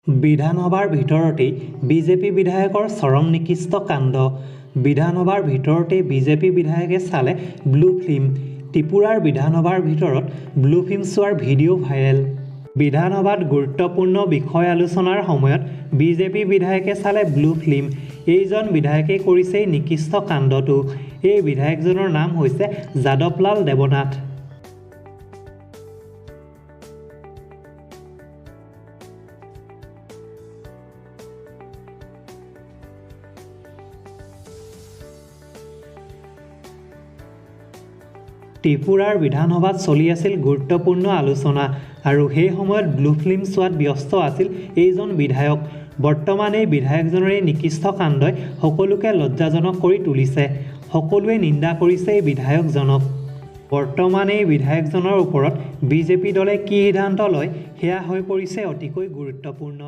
বিধানসভাৰ ভিতৰতেই বিজেপি বিধায়কৰ চৰম নিকৃষ্ট কাণ্ড। বিধানসভাৰ ভিতৰতেই বিজেপি বিধায়কে চালে ব্লু ফিল্ম। ত্ৰিপুৰাৰ বিধানসভাৰ ভিতৰত ব্লু ফিল্ম চোৱাৰ ভিডিঅ' ভাইৰেল। বিধানসভাত গুৰুত্বপূৰ্ণ বিষয় আলোচনাৰ সময়ত বিজেপি বিধায়কে চালে ব্লু ফিল্ম। এইজন বিধায়কেই কৰিছে এই নিকৃষ্ট কাণ্ডটো। এই বিধায়কজনৰ নাম হৈছে যাদৱলাল দেৱনাথ। ত্ৰিপুৰাৰ বিধানসভাত চলি আছিল গুৰুত্বপূৰ্ণ আলোচনা আৰু সেই সময়ত ব্লু ফিল্ম চোৱাত ব্যস্ত আছিল এইজন বিধায়ক। বৰ্তমান এই বিধায়কজনৰ এই নিকৃষ্ট কাণ্ডই সকলোকে লজ্জাজনক কৰি তুলিছে। সকলোৱে নিন্দা কৰিছে এই বিধায়কজনক। বৰ্তমান এই বিধায়কজনৰ ওপৰত বিজেপি দলে কি সিদ্ধান্ত লয় সেয়া হৈ পৰিছে অতিকৈ গুৰুত্বপূৰ্ণ।